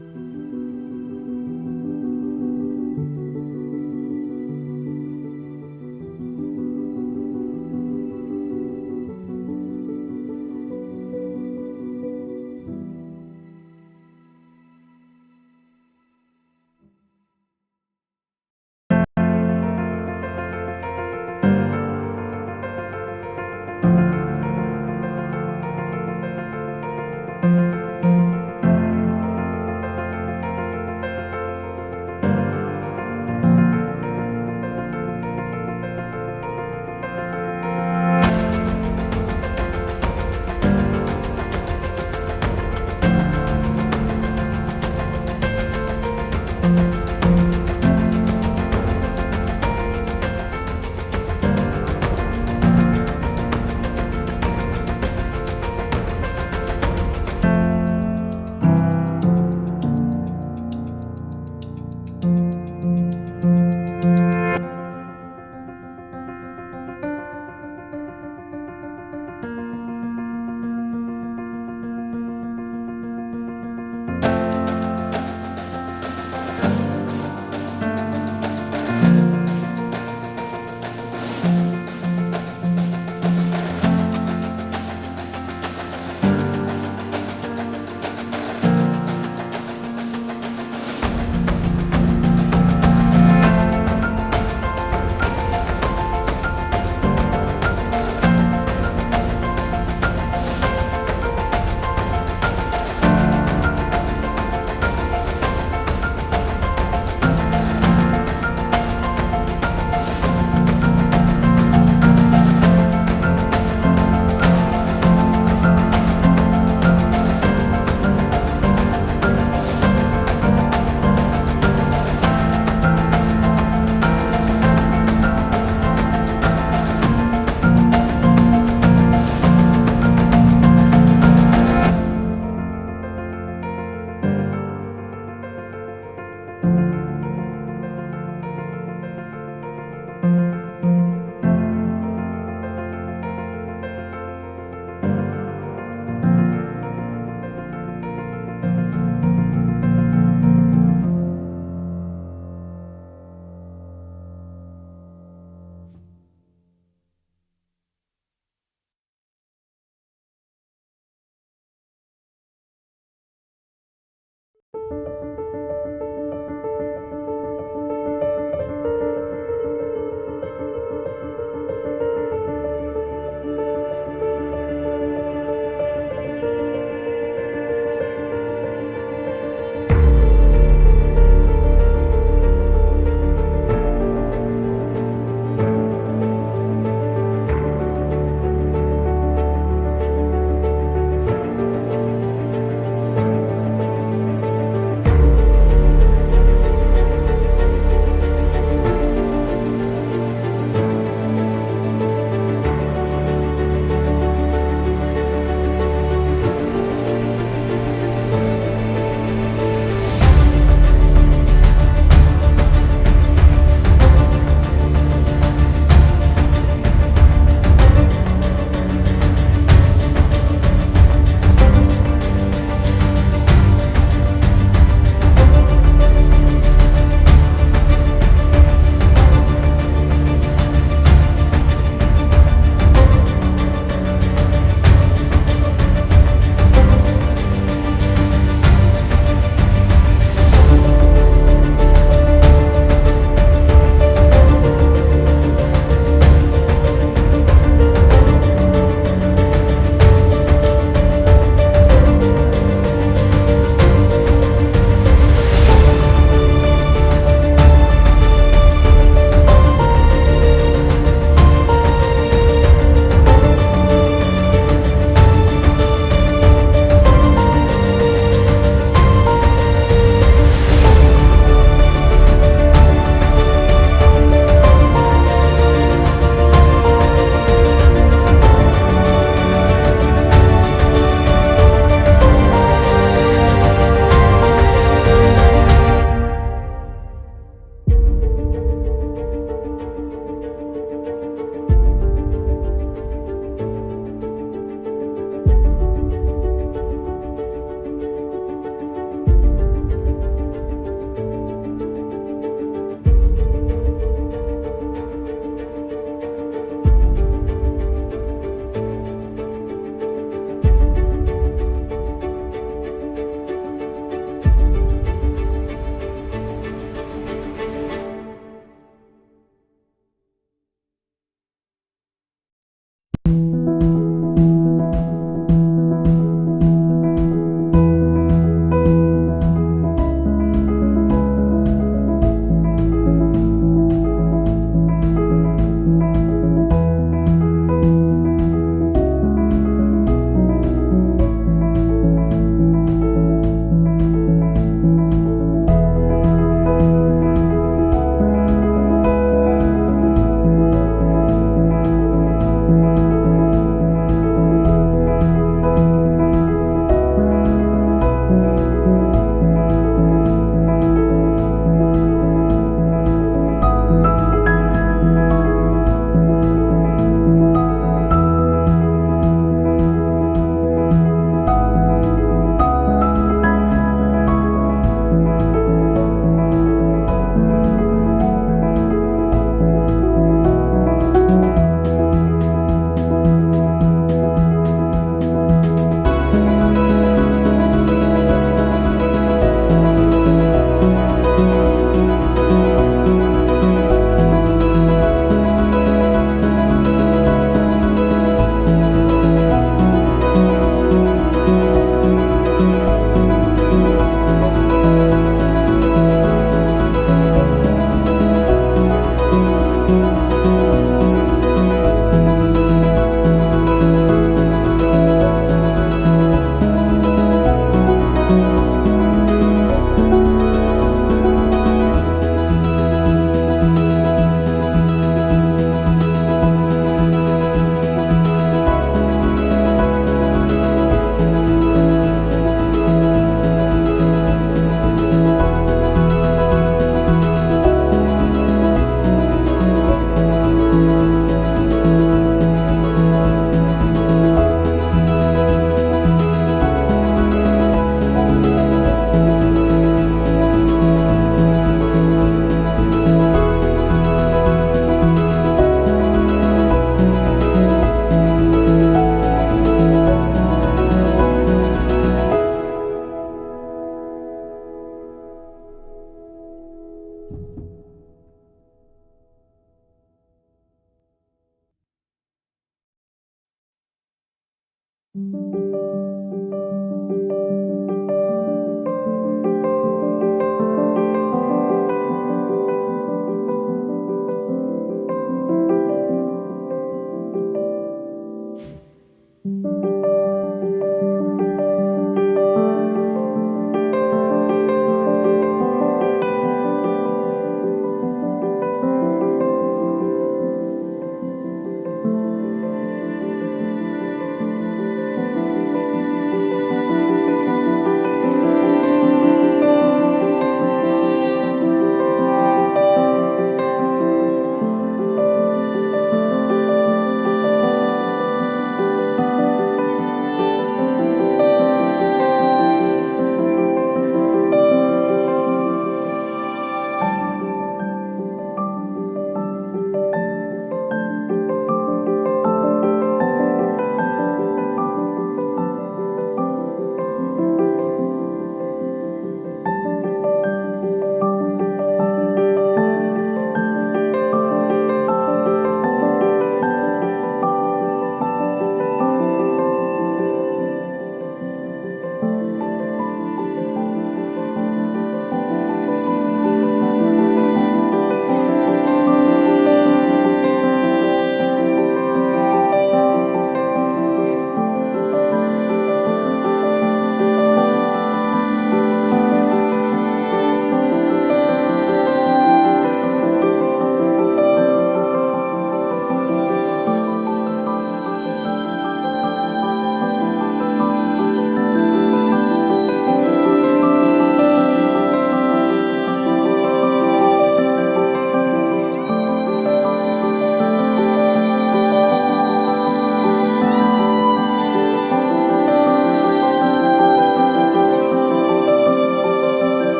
Thank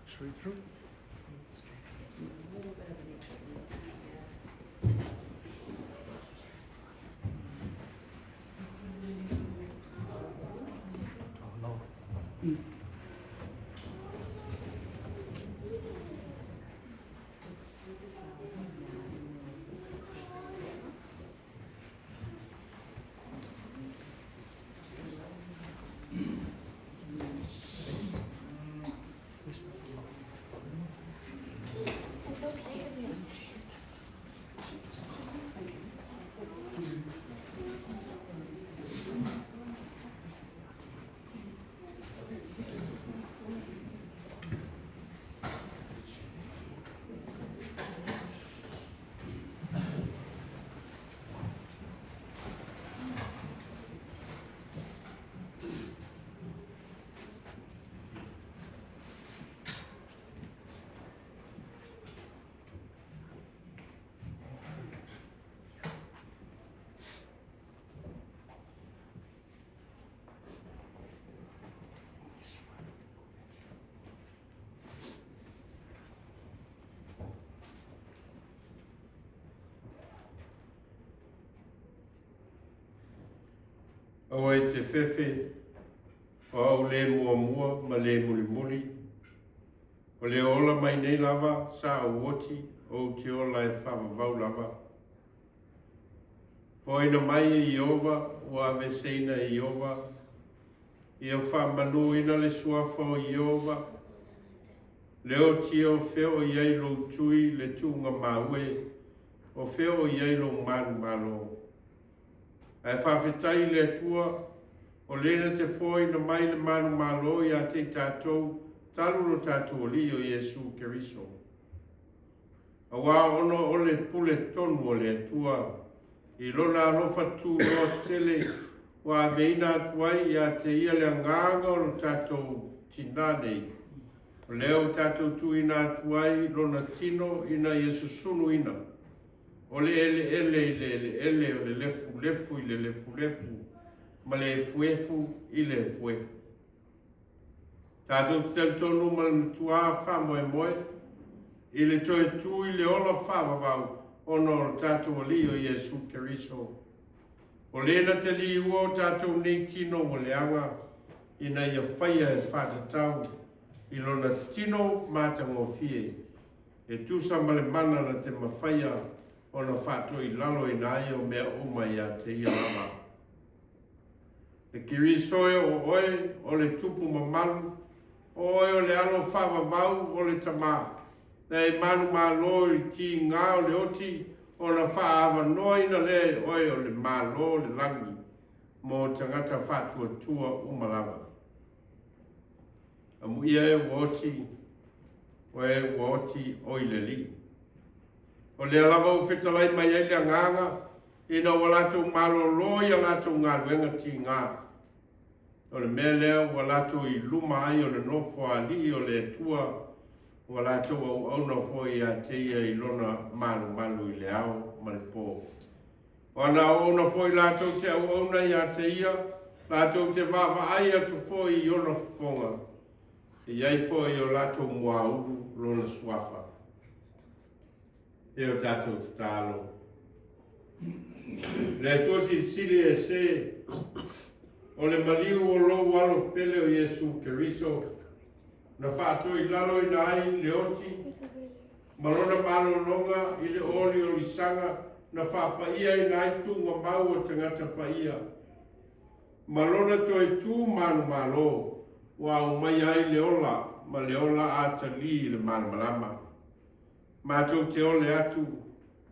Straight through. Aua e te fefe, o au le muamua ma le mulimuli, o le ola mai nei lava sa ou oti, ou te ola e faavavau lava. Foaina mai e Ieova, ua aveeseina e Ieova, ia faamanuina le suafa o Ieova, le oti o fea o i ai lou tui, le tuuga maue, o fea o i ai lou manumalo. Ae faafetai i le Atua, o lē na te foaina mai le manumalo iā te i tatou talu lo tatou Alii o Iesu Keriso. Auā ona o le pule tonu o le Atua i lona alofa tunoa tele ua aveina atu ai iā te ia le agaga o lo tatou tinā nei, o lea ua tatou tuuina atu ai lona tino ina ia susunuina, o le eleele i le eleele, o le lefulefu i le lefulefu, ma le efuefu i le efuefu. Tatou te talitonu ma le matuā faamoemoe i le toe tu i le ola faavavau ona o lo tatou Alii o Iesu Keriso. O lē na te liua o tatou nei tino ua leaga ina ia faia e faatatau i lona tino matagofie e tusa ma le mana na te mafaia ona faatoilaloina ai o mea uma iā te ia lava. E Keriso e, o oe o le tupu mamalu, o oe o le alo faavavau o le Tamā, na e manumalo i tigā o le oti ona faaavanoaina lea e oe o le Malo o le lagi mo tagata faatuatua uma lava. Amuia e ua oti, o e ua oti o i le Alii. O lea lava ua fetalai mai ai le Agaga ina ua latou malōlō i a latou galuega tigā. O le mea lea ua latou i luma ai o le nofo a alii o le Atua, ua latou auauna foi iā te ia i lona malumalu i le ao ma le pō. O ana auauna foi latou te auauna iā te ia, latou te vaavaai atu foi i ona fofoga, e i ai foi i o latou muaulu lona suafa. E o tatou tatalo. Le Atua Silisili Ese, o le maliu o lou Alo pele o Iesu Keriso, Na faatoilaloina ai le oti ma lona malologa i le oliolisaga na faapaiaina ai tuugamau o tagata paia. Ma lona toe tu manumalo ua aumaia ai le ola ma le ola atalī i le malamalama. Matou te ole atu,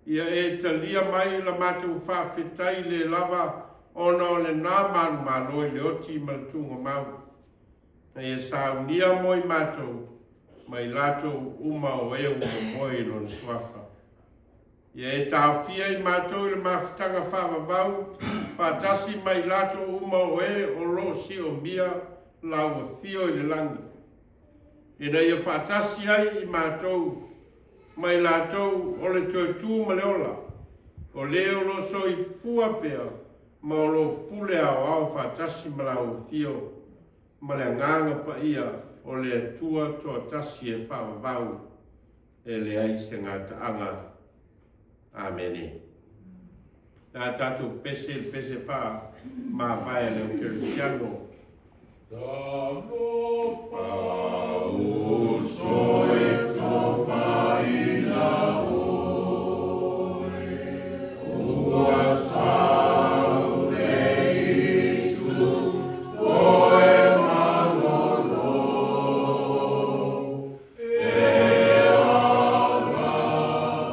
ia e talia mai la matou faafetai le lava ona o lena manumalo i le oti ma le tuugamau. Na ia saunia mo i matou ma i latou uma o e ua momoe i lona suafa. Ia e taofia i matou i le mafutaga faavavau faatasi ma i latou uma o e o lo o siomia lau afio i le lagi. Ina ia faatasi ai i matou ma i latou o le toe tu ma le ola, o le o lo o soifua pea ma o lo o pule aoao faatasi ma lau afio ma le agaga paia o le Atua toatasi e faavavau e leai se gataaga. Amene. Na tatou pese le pese faamavae a le aukerisiano. Talofa uso e tofaina oe, ua sau nei tu oe malolo. E ala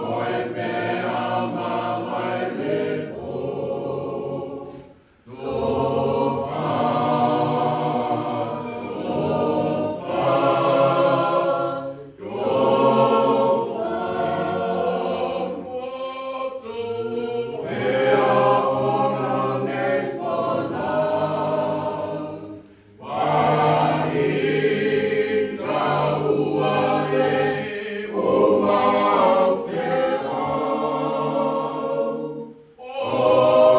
oe pea mai le po. Tofa, tofa, tofa motu e ona nei folau. Pa i taua nei o mau feau. O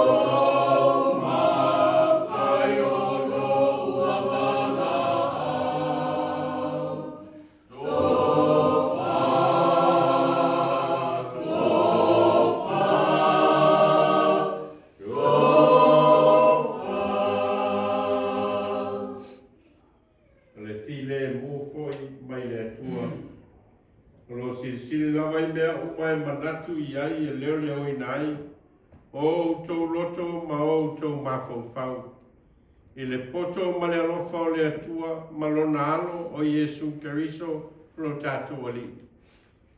lou matai o lou valaau. Tofa, tofa, tofa. O le filemu foi mai le Atua. O lo o silisili lava i mea uma e manatu i ai e leoleoina ai o outou loto ma o outou mafaufau. I le poto ma le alofa o le Atua ma lona alo o Iesu Keriso lo tatou Alii.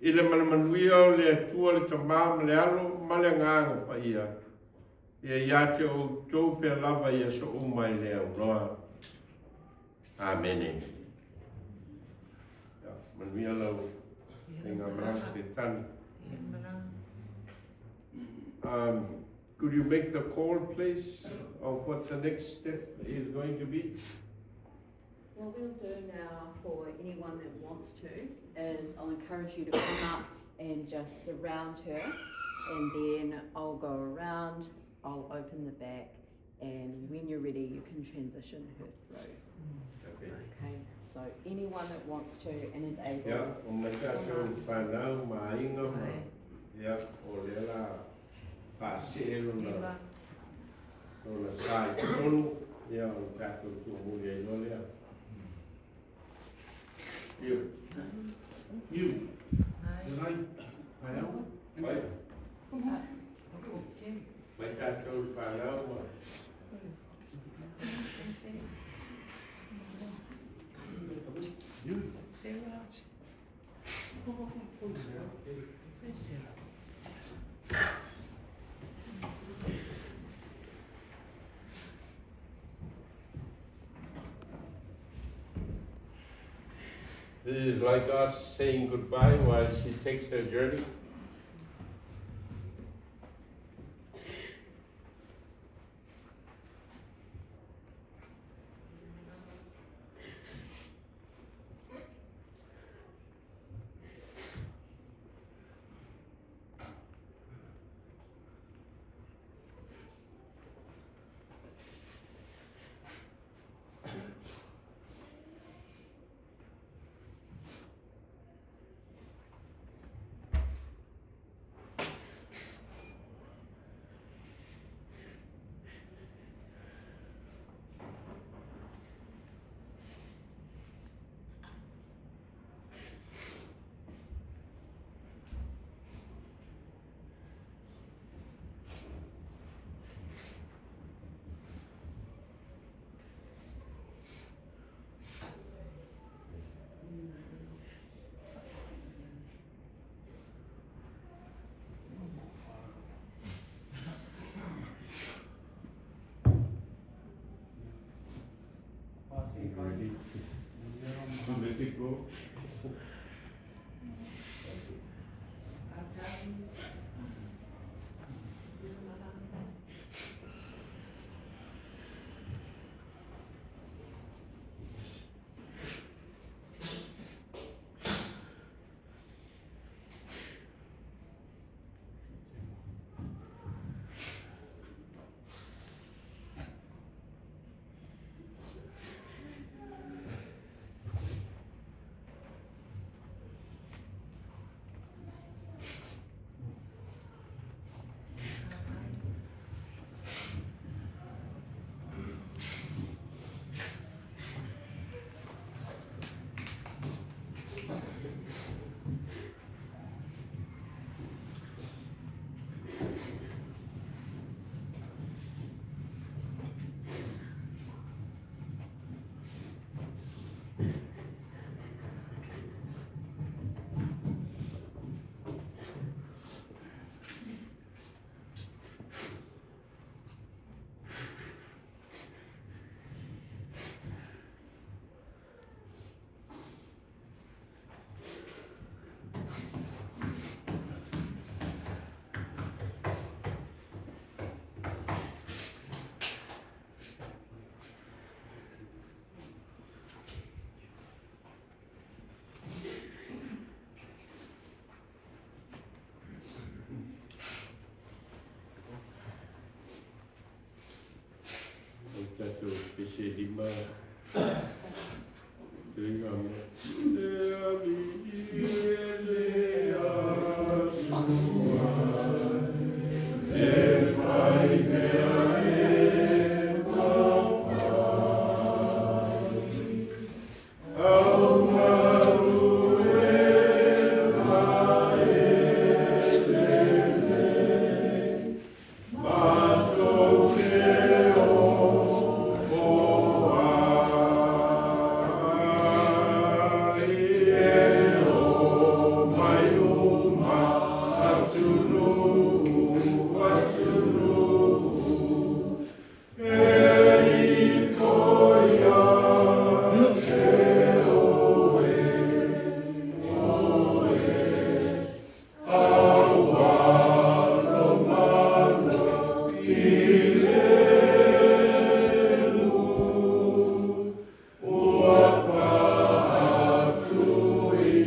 I le malamanuia o le Atua le Tamā ma le Alo ma le Agaga Paia, ia ia te outou pea lava i aso uma e le aunoa. Amene. Ia, manuia lau faigamalaga Setani. Could you make the call, please, of what the next step is going to be? What we'll do now for anyone that wants to is I'll encourage you to come up and just surround her, and then I'll go around, I'll open the back, and when you're ready, you can transition her through. Okay. Okay, so anyone that wants to and is able. Ia, o mai tatou whanau, ma aiga, ma, ia, o lea la faasee lona, lona sa i totonu, ia, o le tatou tuumuli ai loa lea. Iu. Iu. Mai. Mai au. Mai. Mai tatou whanau, ma. Iu. This is like us saying goodbye while she takes her journey. Go. O tatou pese lima. Tuiga mo. Le alii e le Atua, e fai mea e mafai. Au malu e ma e lelei, matou te ofo ai, e omai uma atunuu, atunuu, e ifo ia te oe, oe, aualomalo i lelu, ua faatuina.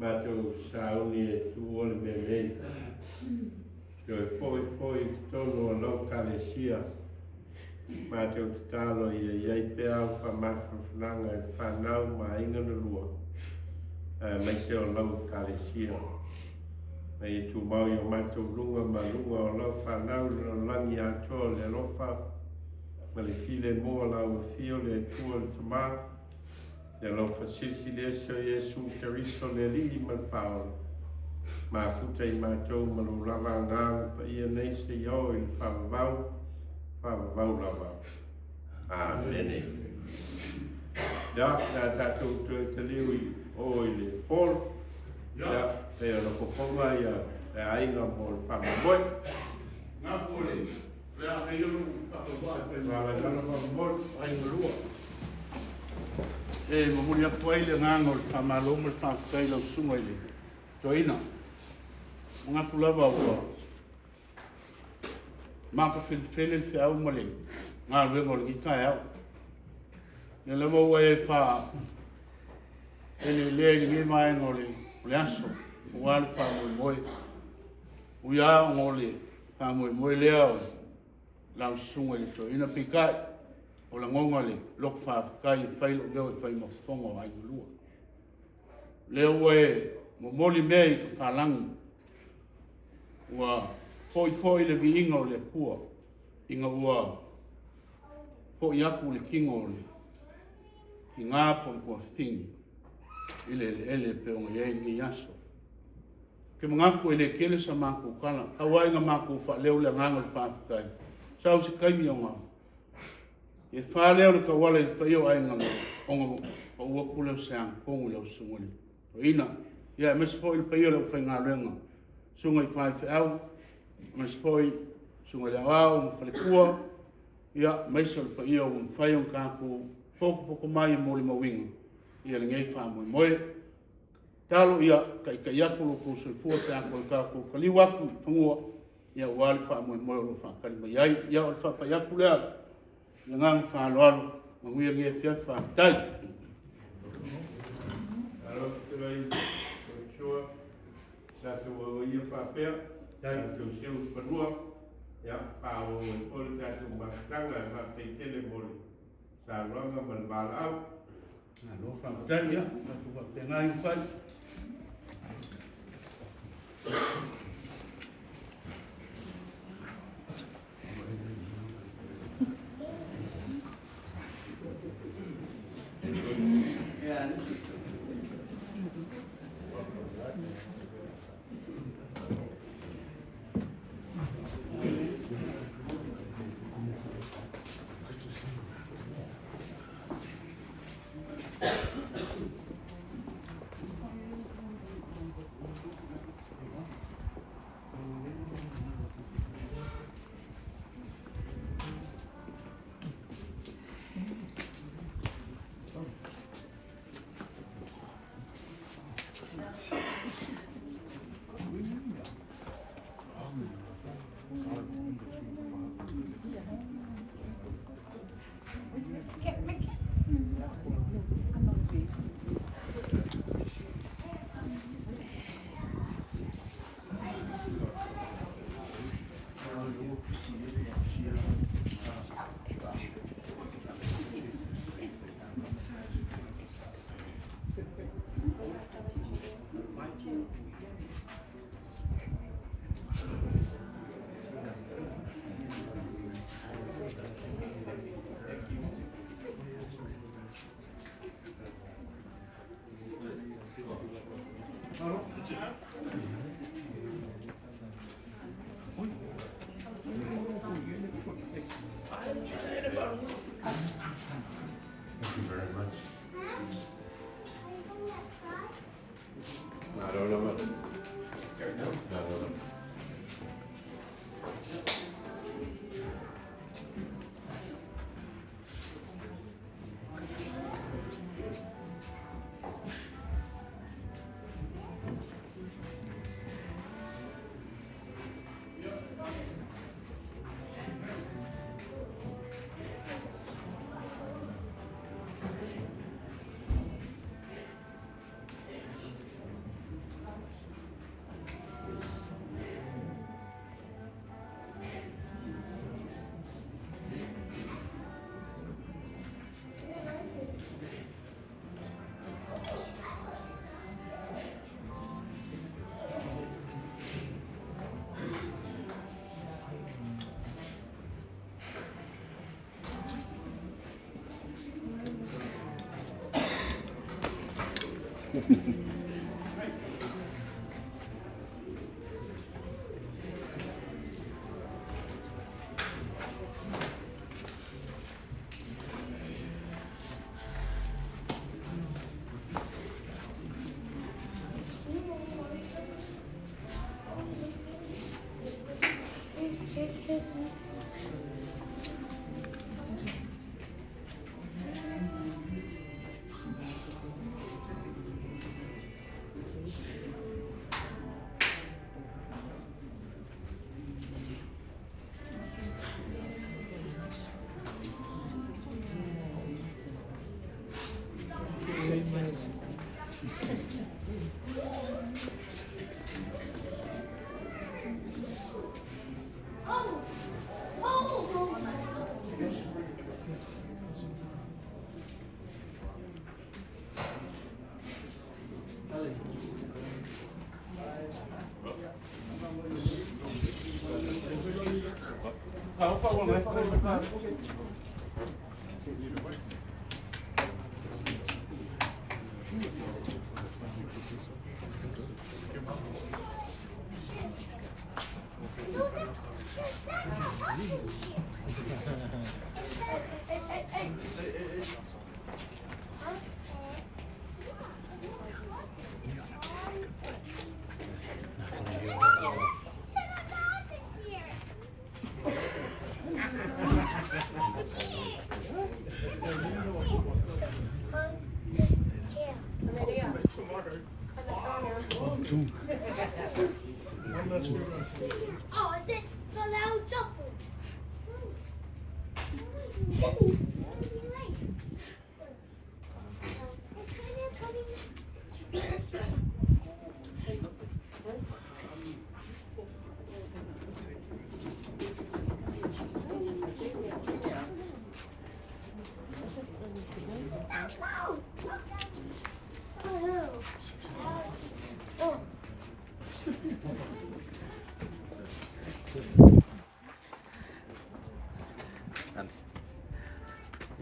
Matou sauni e tuua le mea nei. Toe foi foi i totonu o lau Ekalesia. Matou tatalo ia i ai pea au faamafanafanaga i le fanau ma aiga na lua, aemaise o lau Ekalesia. Ma ia tumau i o matou luga ma luga o lau fanau i le lalolagi atoa le alofa ma le filemu o lau Afio le Atua le Tama, le alofa silisili ese o Iesu Keriso le Alii ma le Faaola, mafuta i matou ma lou lava Agaga Paia nei seia oo i le faavavau, faavavau lava. Amene. Ia, o le a tatou toe taliu i o i le hall. Ia, pei ona fofoga ia le aiga mo le faamoemoe. Gapu o le le a nei lou faatauvaa e fai ma Valalala faamoemoe. Aiga Lua. E momoli atu ai le agaga o le faamalo ma le faafetai i lau susuga i le toeaina. Manatu lava ua matafelefele le feau ma le galuega o lenei taeao. Lea lava ua e faaeleelea i lenei vaega o le aso aua le faamoemoe. Ui lava ona o le faamoemoe lea o lau susuga i le toeaina, peitai o lagona le loto faafetai e fai lou leo e fai ma fofoga o Aiga Lua. Lea ua e momoli mea i tafalagi, ua foi foi le viiga o le Atua ina ua foi atu le tino o le tina po o le tuafafine i le eleele e pei ona i ai lenei aso. Ou te manatu e le tele sa matou tala, tau lava ina matou faaleo le agaga o le faafetai, sau se taimi ona fa lea o le tauala i le paia o aiga ona pau atu lea o se agatonu i lau susuga i le toeaina. Ia aemaise foi le paia o le aufaigaluega, susuga i faifeau, aemaise foi susuga i le aoao ma faletua, ia aemaise o le paia ua mafai ona tatou potopoto mai e molimauina lenei faamoemoe. Tatalo ia taitai atu lo outou soifua pe a toe tatou taliu atu i fanua, ia aua le faamoemoe o lo o faatali mai ai. Ia o le faapai atu lea i le agaga faaaloalo, manuia lenei afiafi, faafetai. Alo fetalai Joshua, tatou auaia faapea, tatou seu i fanua, ia, faaauau ai foi le tatou mafutaga e faafetai tele mo le saunoaga ma le valaau. Malo faafetai, ia tatou faapena ona fai. Thank you very much. Malo lava. Malo lava.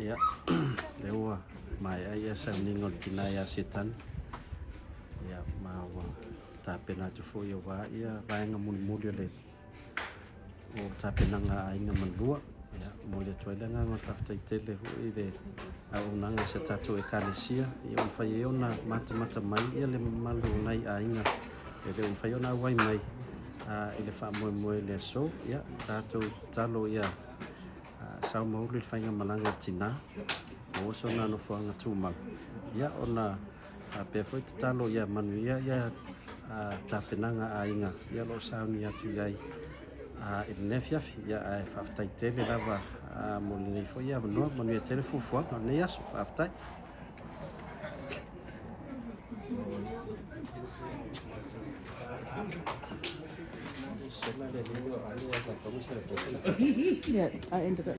Ia, lea ua maea ia sauniga o le tina ia Setani. Ia, ma ua tapena atu foi aua ia vaega mulimuli o le o tapenaga a Aiga Manulua. Ia, momoli atu ai le agaga o le faafetai tele foi i le auaunaga a si a tatou Ekalesia, ia ua mafai ai ona matamata mai ia le mamalu o nai aiga e le o mafai ona auai mai i le faamoemoe i le aso. Ia, tatou tatalo ia sao ma ulu i le faigamalaga a tina, maua sona nofoaga tumau, ia ona faapea foi tatalo ia manuia ia tapenaga a aiga ia o lo o sauni atu i ai i lenei afiafi. Ia ae faafetai tele lava mo lenei foi avanoa, manuia tele fuafuaga o lenei aso. Faafetai. Yeah, I ended it.